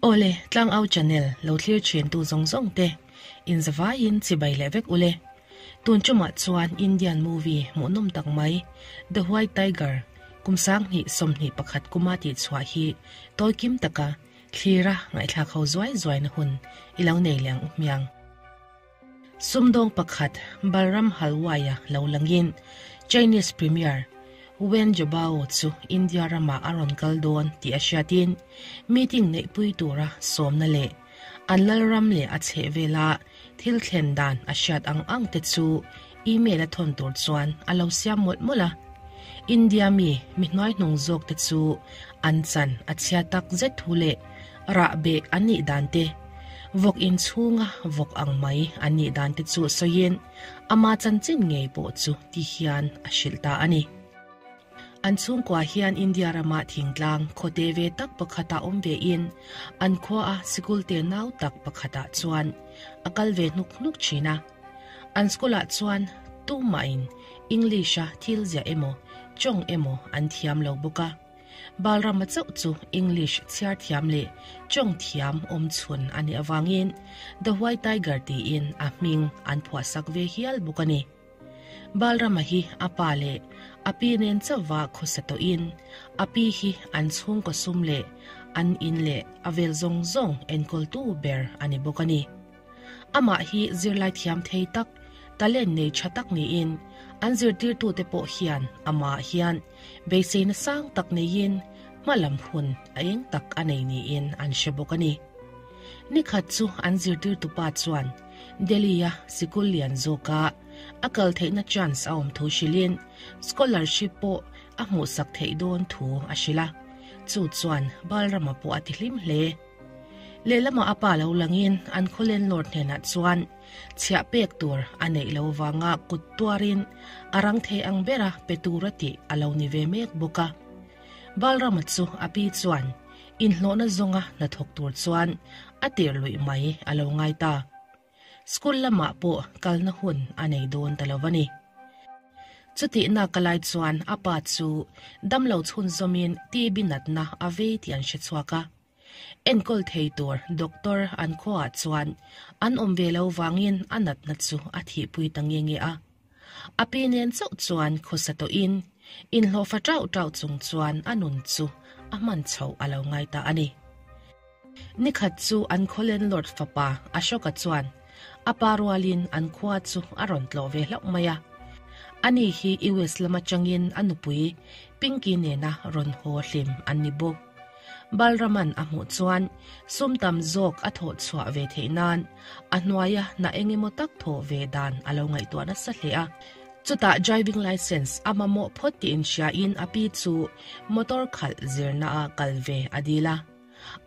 Awle, Tlangau Channel lo thlir thin tu zawng zawng te, in zavaiin chibai leh vek ule. Tun tumah chuan Indian movie hmuhnawm tak mai The White Tiger kum 2021 kuma tihchhuah hi tawikim taka thlira ngaihthlak ho zuai zuaina hun i lo nei leh ang u hmiang. Sumdawng pakhat Balram Halwai-a lo langin Chinese Premier Wen Jiabao chu India ramah a rawn kal dawn tih a hriatin meeting neihpui tura sawmna leh an lalram leh a chhehvela thil thlen dan a hriat ang ang te chu email a thawn tur chuan a lo siam mawlh mawlh a. India mi mi hnuaihnung zawk te chu an chan a chhia tak zet thu leh rah beh an nih dan te, vawk inchhunga vawk ang mai an nih dan te chu sawiin ama chanchin ngei pawh chu ti hian a hrilh ta a ni. An chhungkua hian India rama thingtlang khawte ve tak pakhatah awm vein an khuaa sikul te nau tak pakhatah chuan a kal ve hnuk hnuk thin a. An school-ah chuan tumahin English-a thil ziah emaw, tawng emaw an thiam lo bawk a. Balrama chauh chu English chhiar thiam leh tawng thiam awm chhun a nih avangin The White Tiger tiin a hming an phuahsak ve hial bawk a ni. Balrama hi a pa leh a pi nen chauhva khawsa tawhin a pi hi an chhungkaw sum leh an in leh a vel zawng zawng enkawltu ber a ni bawk a ni. Amah hi zirlai thiam thei tak, talent nei tha tak niin an zirtirtute pawh hian amah hian beiseina sang tak neiin hma lam hun a eng tak a nei niin an hre bawk a ni. Nikhat chu an zirtirtupa chuan Delhi-a sikul lian zawka a kal theihna chance a awm thu hrilhin scholarship pawh a hmuhsak theih dawn thu a hrilh a, chu chuan Balrama pawh a tihlim hle. Lehlamah a pa lo langin an khaw landlord hnenah chuan chhiah pek tur a neih lo vanga kut tuarin a rang thei ang bera pe tura tih a lo ni ve mek bawk a. Balrama chu a pi chuan inhlawhna zawnga hnathawk tur chuan a tir luih mai a lo ngai ta. School lamah pawh kalna hun a nei dawn ta lo a ni. Chutihna ka lai chuan a pa chu damlo chhunzawmin TB natna a vei tih an hre chhuak a. Enkawl thei tur doctor an khuaah chuan an awm ve lo vangin a natna chu a thihpui ta nge nge a. A pi nen chauh chuan khawsa tawhin inhlawhfa tauh tauh chung chuan a nun chu a hman chhoh a lo ngai ta a ni. Nikhat chu an khaw landlord fapa Ashoka chuan a pa rualin an khua chu a rawn tlawh ve hlauh mai a. Ani hi US lam atangin a nupui Pinky nena rawn haw hlim an ni bawk. Balraman a hmuh chuan sum tam zawk a thawh chhuah ve theih nan a hnuaia hna eng emaw tak thawh ve dan a lo ngaihtuah nasa hle a. Chutah driving licence a mamawh phawt tih inhriain a pi chu motor khalh zirnaah kal ve a dil a.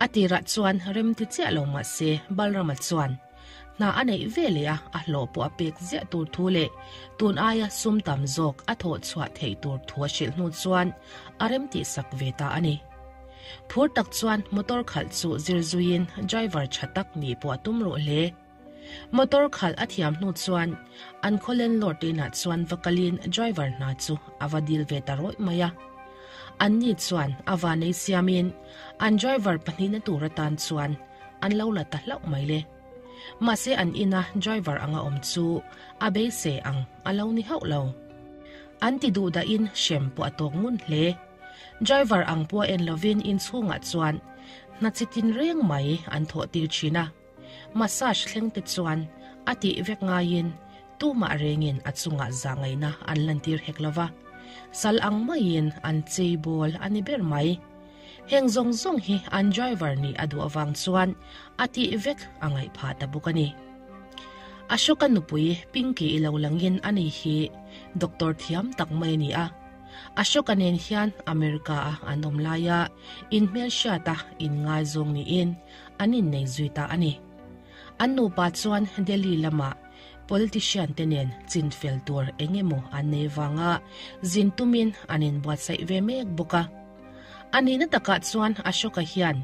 A tirah chuan remti chiah lo mah se Balrama chuan hna a neih ve leh a, a hlawh pawh a pek ziah tur thu leh tun aia sum tam zawk a thawh chhuah theih tur thu a hrilh hnu chuan a remtih sak ve ta a ni. Phur tak chuan motor khalh chu zir zuiin driver tha tak nih pawh a tum ruh hle. Motor khalh a thiam hnu chuan an khaw landlord te inah chuan va kalin driver hna chu a va dil ve ta rawih mai a. Anni chuan a vanei siamin an driver pahnihna tur atan chuan an lo la ta hlauh mai le. Mahse an ina driver anga awm chu a beisei ang a lo ni hauh lo. An ti duh dahin hrem pawh a tawk ngun hle. Driver ang pawh en lovin inchhungah chuan hna chi tin reng mai an thawh tir thin a. Massage thleng te chuan a tih vek ngaiin tumah rengin a chungah zah ngaihna an lantir hek lova, sal ang maiin an chei bawl a ni ber mai. Heng zawng zawng hi an driver nih a duh avang chuan a tih vek a ngaih phah ta bawk a ni. Ashoka nupui Pinky i lo langin ani hi doctor thiam tak mai a ni a. Ashoka nen hian America a an awm laia inhmelhriata inngaizawng niin an innei zui ta a ni. An nupa chuan Delhi lamah politician te nen chin fel tur eng emaw an nei vanga zin tumin an inbuatsaih ve mek bawk a. A nihna takah chuan Ashoka hian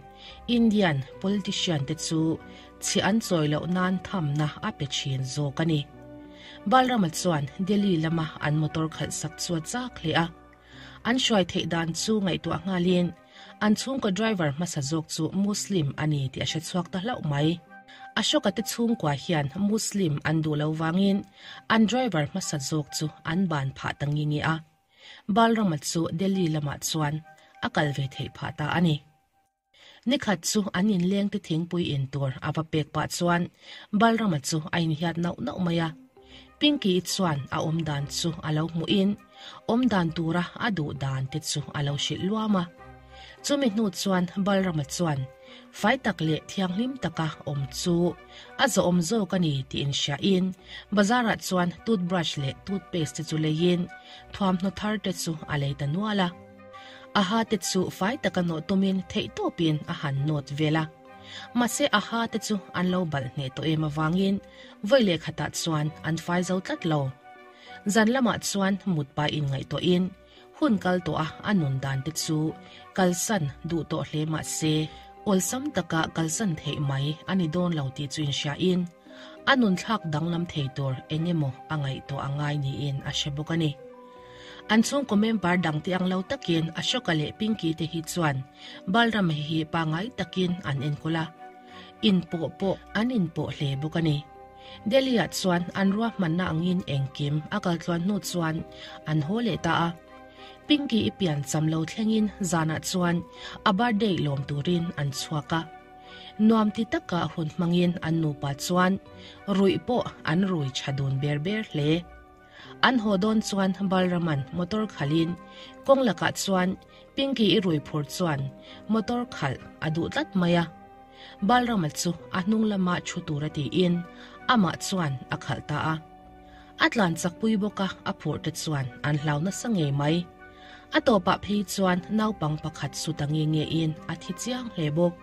Indian politician te chu chhi an chawi loh nan thamna a pe thin zawk a ni. Balrama chuan Delhi lama an motor khalh sak chu a chak hle a. An hruai theih dan chu ngaihtuah nghalin. An chhungkaw driver hmasa zawk chu Muslim a ni tih a hre chhuak ta hlauh mai. Ashoka te chhungkua hian Muslim an duh lo vangin an driver hmasa zawk chu an ban phah ta ngi nge a. Balrama chu Delhi lamah chuan a kal ve theih phah ta a ni. Nikhat chu an inleng te thingpui in tur a va pek pah chuan Balrama chu a inhiat nauh nauh mai a. Pinky-i chuan a awm dan chu a lo hmuhin awm dan tura a duh dan te chu a lo hrilh luam a. Chumi hnu chuan Balrama chuan fai tak leh thianghlim taka awm chu a zawhawm zawk a ni tih inhriain bazar-ah chuan toothbrush leh toothpaste te chu leiin thuamhnaw thar te chu a lei ta nual a. A ha te chu fai taka nawh tumin theihtawpin a han nawt vel a. Mahse a ha te chu an lo balh hneh tawh em avangin vawi leh khatah chuan an fai zo tlat lo. Zan lamah chuan mut pa inngaihtuahin hun kal tawh a a nun dan te chu kalsan duh tawh hle mahse awlsam taka kalsan theih mai a ni dawn lo tih chu inhriain a nun thlak danglam thei tur eng emaw a ngaihtuah a ngai niin a hre bawk a ni. An chhungkaw member dang te ang lo takin Ashoka leh Pinky te hi chuan Balram hi pangngai takin an enkawl a, inpawh pawh an inpawh hle bawk a ni. Delhi-ah chuan an ruahmanna angin engkim a kal tluan hnu chuan an haw leh ta a. Pinky i pian cham lo thlengin zanah chuan a birthday lawm turin an chhuak a. Nuam ti taka hun hmangin an nupa chuan ruih pawh an rui tha dun ber ber hle. An haw dawn chuan Balraman motor khalhin kawng lakah chuan Pinky i rui phur chuan motor khalh a duh tlat mai a. Balrama chu a hnung lama thu tura tiin amah chuan a khalh ta a. A tlan chakpui bawk a, a phurh te chuan an hlau nasa ngei mai. A tawpah phei chuan naupang pakhat su ta nge nge in a thi chiang hle bawk.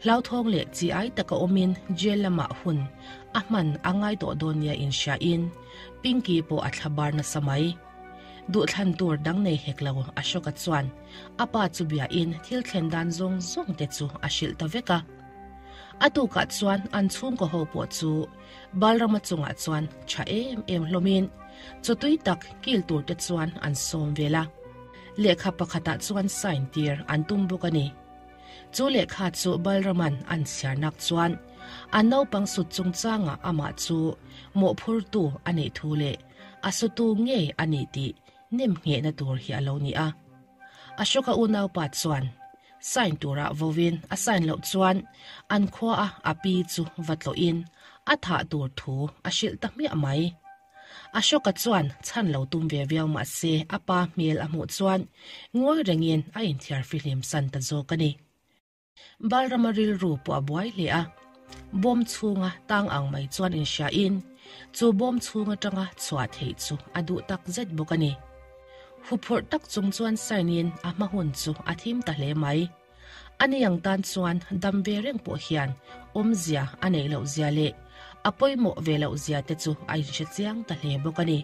Hlauthawng leh chi ai taka awmin jail lamah hun a hman a ngai tawh dawn nia inhriain Pinky pawh a thla bar nasa mai. Duhthlan tur dang nei hek lo Ashoka chuan a pa chu biain thil thlen dan zawng zawng te chu a hrilh ta vek a. A tukah chuan an chhungkaw ho pawh chu Balrama chungah chuan tha em em hlawmin chaw tui tak kil tur te chuan an sawm vel a. Lehkha pakhatah chuan sign tir an tum bawk a ni. Chu lehkha chu Balraman an chhiarnak chuan an naupang sut chungchangah amah chu mawhphurtu a neih thu leh a sutu ngei a ni tih nem nghehna tur hi a lo ni a. Ashoka unaupa chuan sign turah vawin a sign loh chuan an khuaa a pi chu va tlawhin a thah tur thu a hrilh ta hmiah mai. Ashoka chuan chhan lo tum ve viau mah se a pa hmel a hmuh chuan ngawi rengin a inthiar fihlim san ta zawk a ni. Balrama rilru pawh a buai hle a, bawm chhunga tang ang mai chuan inhriain chu bawm chhung atanga chhuah theih chu a duh tak zet bawk a ni. Huphurh tak chung chuan sign-in a hma hun chu a thim ta hle mai. Ani ang tan chuan dam ve reng pawh hian awmzia a neih loh zia leh a pawimawh ve loh zia te chu a inhre chiang ta hle bawk a ni.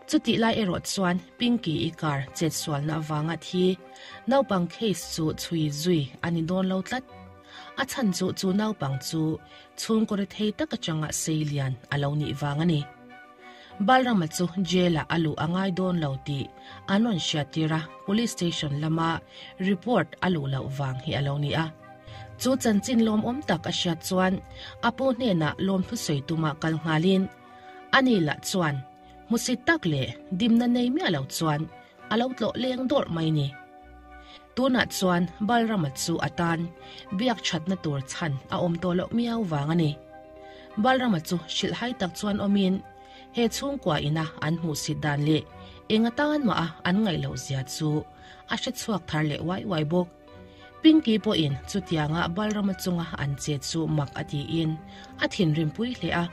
Chutih lai erawh chuan Pinky-i car chetsualna avanga thi naupang case chu chhui zui a ni dawn lo tlat. A chhan chu chu naupang chu chhungkaw rethei tak atanga sei lian a lo nih vang a ni. Balrama chu jail-ah a luh a ngai dawn lo tih an rawn hriattir a, police station lama report a luh loh vang hi a lo ni a. Chu chanchin lawmawm tak a hriat chuan a pu hnenah lawmthu sawi tuma kal nghalin ani lah chuan hmusit tak leh dimna nei miah lo chuan a lo tlawh leng dawrh mai ni. Tunah chuan Balrama chu a tan biak thatna tur chhan a awm tawh loh miau vang a ni. Balrama chu hrilhhai tak chuan awmin he chhungkua ina an hmuhsit dan leh eng atan mah a an ngaih loh zia chu a hre chhuak thar leh uai uai bawk. Pinky pawhin chutianga Balrama chunga an chet chu mak a tiin a thinrimpui hle a.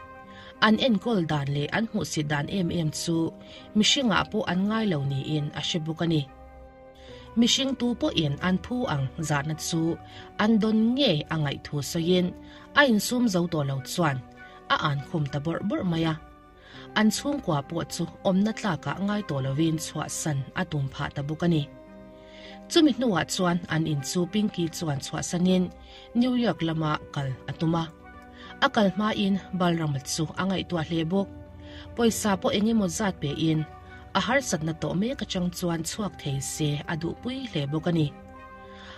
An enkawl dan leh an hmuhsit dan em em chu mihringah pawh an ngai lo niin a hre bawk a ni. Mihring tu pawhin an phu ang zahna chu an dawn ngei a ngaih thu sawiin a insum zo tawh lo chuan a an khum ta bawrh bawrh mai a. An chhungkua pawh chu awmna tlakah ngai tawh lovin chhuahsan a tum phah ta bawk a ni. Chumi hnuah chuan an in chu Pinky chuan chhuahsanin New York lama kal a tum a. A kal hmain Balrama chu a ngaihtuah hle bawk. Pawisa pawh eng emaw zat pein a harsatna tawh mek atang chuan chhuak thei se a duhpui hle bawk a ni.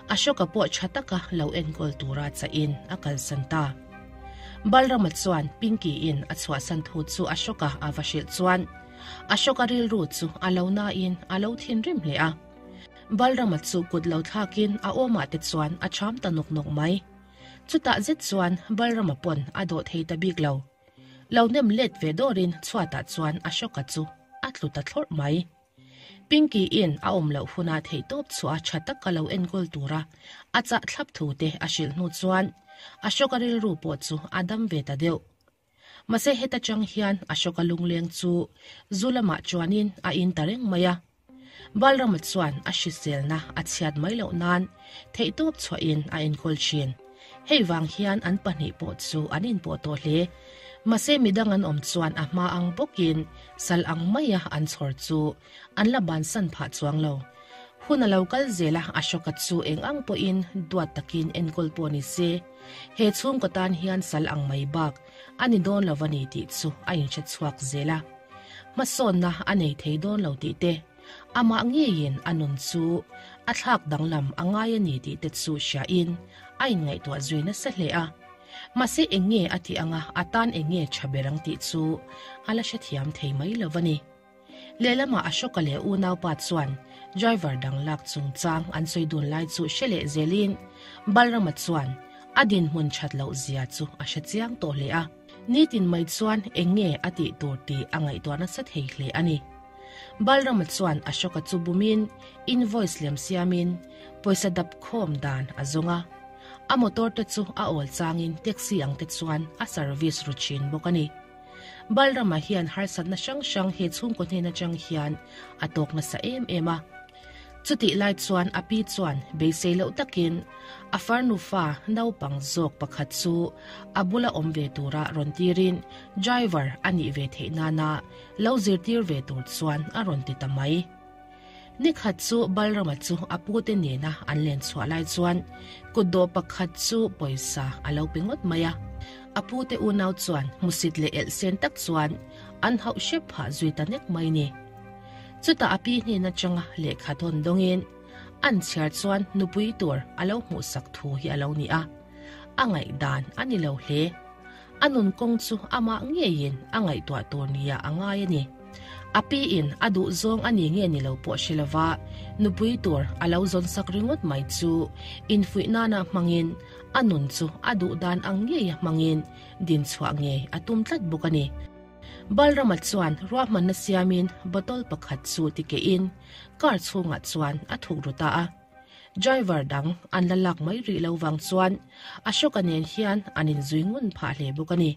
Ashoka pawh tha taka lo enkawl tura chahin a kalsan ta. Balrama chuan Pinky-in a chhuahsan thu chu Ashoka a va hrilh chuan Ashoka rilru chu a lo nain a lo thinrim hle a. Balrama chu kut lo thlakin a awmah te chuan a cham ta nawk nawk mai. Chutah zet chuan Balrama pawn a dawh thei ta bik lo. Lo nem let ve dawrin chhuatah chuan Ashoka chu a tlu ta thlawrh mai. Pinky-in a awm loh huna theihtawp chhuah a tha taka lo enkawl tura a chah thlap thu te a hrilh hnu chuan Ashoka rilru pawh chu a dam ve ta deuh. Mahse heta chang hian Ashoka lungleng chu zu lamah chuanin a in ta reng mai a. Balrama chuan a hriselna a chhiat mai loh nan theihtawp chhuahin a enkawl thin. Hei vang hian an pahnih pawh chu an inpawh tawh hle. Mahse midang an awm chuan a hma ang bawkin sal ang maia an chhawr chu an la bansan phah chuang lo. Hun a lo kal zel a, Ashoka chu eng ang pawhin duat takin enkawl pawh ni se, he chhungkaw tan hian sal ang mai bak a ni dawn lo a ni tih chu a inhre chhuak zel a. Hmasawnna a nei thei dawn lo tih te, amah ngeiin a nun chu a thlak danglam a ngai a ni tih te chu hriain a inngaihtuah zui nasa hle a. Mahse eng nge a tih anga a tan eng nge tha ber ang tih chu a la hrethiam thei mai lo a ni. Lehlamah Ashoka leh unaupa chuan driver dang lak chungchang an sawi dun lai chu hre leh zelin Balrama chuan a dinhmun that loh zia chu a hre chiang tawh hle a. Nitin mai chuan eng nge a tih tur tih a ngaihtuah nasa thei hle a ni. Balrama chuan Ashoka chu bumin invoice lem siamin pawisa dap khawm dan a zawng a. A motor te chu a awl changin taxi ang te chuan a service ru thin bawk a ni. Balrama hian harsatna hrang hrang he chhungkaw hnen atang hian a tawk nasa em em a. Chutih lai chuan a pi chuan beisei loh takin a farnu fa naupang zawk pakhat chu a bula awm ve tura rawn tirin driver a nih ve theih nana lo zirtir ve tur chuan a rawn ti ta mai. Nikhat chu Balrama chu a pute nena an len chhuah lai chuan kutdawh pakhat chu pawisa a lo pe ngawt mai a. A pute unau chuan hmusit leh elhsen tak chuan an hauh hrep phah zui ta nek mai ni. Chutah a pi hnen atanga lehkha thawn dawngin an chhiar chuan nupui tur a lo hmuhsak thu hi a lo ni a, a ngaihdan a ni lo hle. A nun kawng chu amah ngeiin a ngaihtuah tur nia a ngai a ni. A piin a duh zawng a ni nge ni lo pawh hre lova nupui tur a lo zawn sak ringawt mai chu infuih nana hmangin a nun chu a duh dan ang ngeia hmangin dinchhuah ngei a tum tlat bawk a ni. Balrama chuan ruahmanna siamin bottle pakhat chu tikehin car chhungah chuan a thuk ru ta a. Driver dang an la lak mai rih lo vang chuan Ashoka nen hian an inzui ngun phah hle bawk a ni.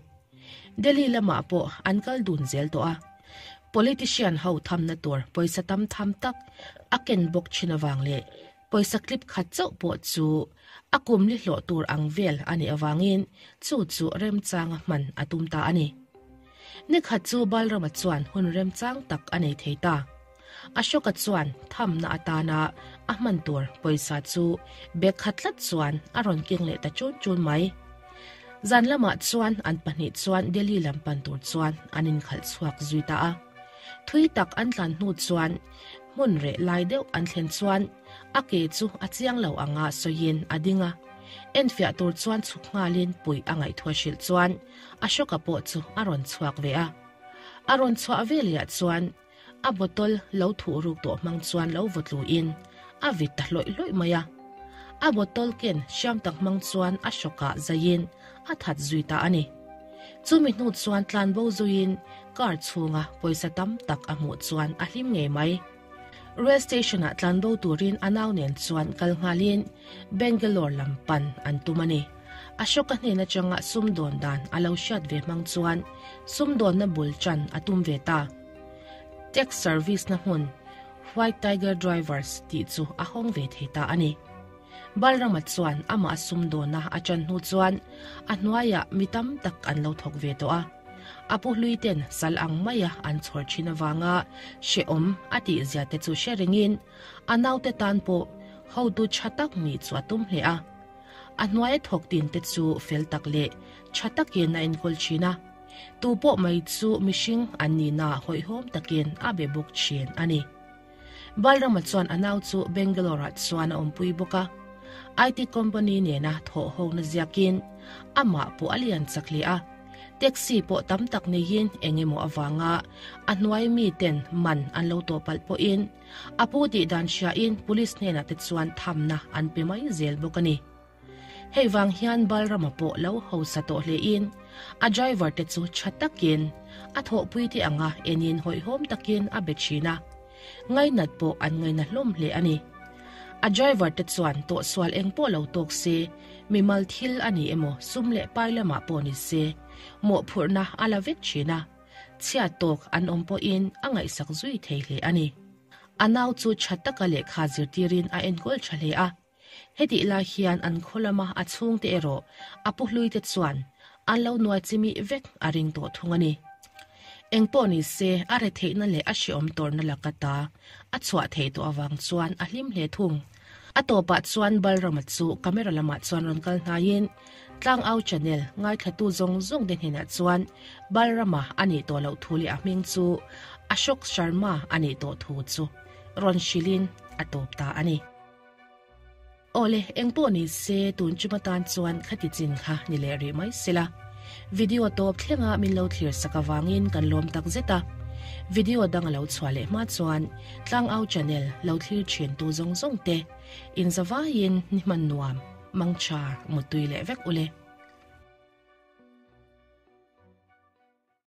Delhi lamah pawh an kal dun zel tawh a. Politician ho thamna tur pawisa tam tham tak a ken bawk thin avang leh Pawisa clip khat chauh pawh chu a kum li hlawh tur ang vel a nih avangin chu chu remchanga hman a tum ta a ni. Nikhat chu Balrama chuan hun remchang tak a nei thei ta. Ashoka chuan thamna atana a hman tur pawisa chu bag khat tlat chuan a rawn keng leh ta chun chun mai. Zan lamah chuan an pahnih chuan Delhi lam pan tur chuan an inkhalh chhuak zui ta a. Thui tak an tlan hnu chuan Hmun reh lai deuh an thlen chuan a ke chu a chiang lo anga sawiin a ding a. Enfiah tur chuan chhuk nghalin puih a ngaihthua hrilh chuan Ashoka pawh chu a rawn chhuak ve a. A rawn chhuah veleh chuan a bottle lo thuh ruk tawh hmang chuan lo vaw tluin a vit ta hlawih hlawih mai a. A bottle ken hriam tak hmang chuan Ashoka zaiin a that zui ta a ni. Chumi hnu chuan tlanbo zuiin car chhunga pawisa tam tak a hmuh chuan a hlim ngei mai. Rail station-ah tlanbo turin a nau nen chuan kal nghalin Bangalore lam pan an tum a ni. Ashoka hnen atanga sumdawn dan a lo hriat ve hmang chuan sumdawnna bul chan a tum ve ta. Tax service-na hmun White Tiger Drivers tih chu a hawng ve thei ta a ni. Balrama chuan amah sumdawna a chan hnu chuan a hnuaiah mi tam tak an lo thawk ve tawh a. A pu hlui ten sal ang maia an chhawr thin avanga hrehawm a tih zia te chu hre ringin a naute tan pawh hotu tha tak nih chu a tum hle a. A hnuaia thawk tin te chu fel tak leh tha takin a enkawl thin a. Tu pawh mai chu mihring an nihna hawihhawm takin a be bawk thin a ni. Balrama chuan a nau chu Bangalore-ah chuan a awmpui bawk a. IT company nena thawh hona ziakin amah pawh a lian chak hle a. Taxi pawh tam tak neiin eng emaw avanga a hnuai miten man an lo tawh palh pawhin a pu tih dan hriain police hnenah te chuan thamna an pe mai zel bawk a ni. Hei vang hian Balrama pawh lo hausa tawh hlein a driver te chu tha takin a thawhpui te anga enin hawihhawm takin a be thin a, ngainat pawh an ngaina hlawm hle a ni. A driver te chuan tawhsual eng pawh lo tawk se, mimal thil a ni emaw sum leh pai lamah pawh ni se, mawhphurhna a la vek thin a, chhiat tawk an awm pawhin a ngaihsak zui thei hle a ni. A nau chu tha taka lehkha zirtirin a enkawl tha hle a. Hetih lai hian an khaw lama a chhungte erawh a pu hluite chuan an lo nuai chimih vek a ring tawh thung a ni. Engpawh ni se, a retheihna leh a hreawm tawrhna laka ta a chhuah theih tawh avang chuan a hlim hle thung. A tawpah chuan Balrama chu camera lamah chuan rawn kal hnaiin Tlangau channel ngaithlatu zawng zawng te hnenah chuan Balrama a nih tawh loh thu leh a hming chu Ashok Sharma a nih tawh thu chu rawn hrilhin a tawp ta a ni. Awle, engpawh ni se tun chuma tan chuan khati chin kha ni leh rih mai sela. Video tawp thlenga min lo thlir sak avangin kan lawm tak zet a. Video dang a lo chhuah leh hma chuan Tlangau channel lo thlir thin tu zawng zawng te inzavaiin ni hman nuam, mangtha, mutui leh vek ule.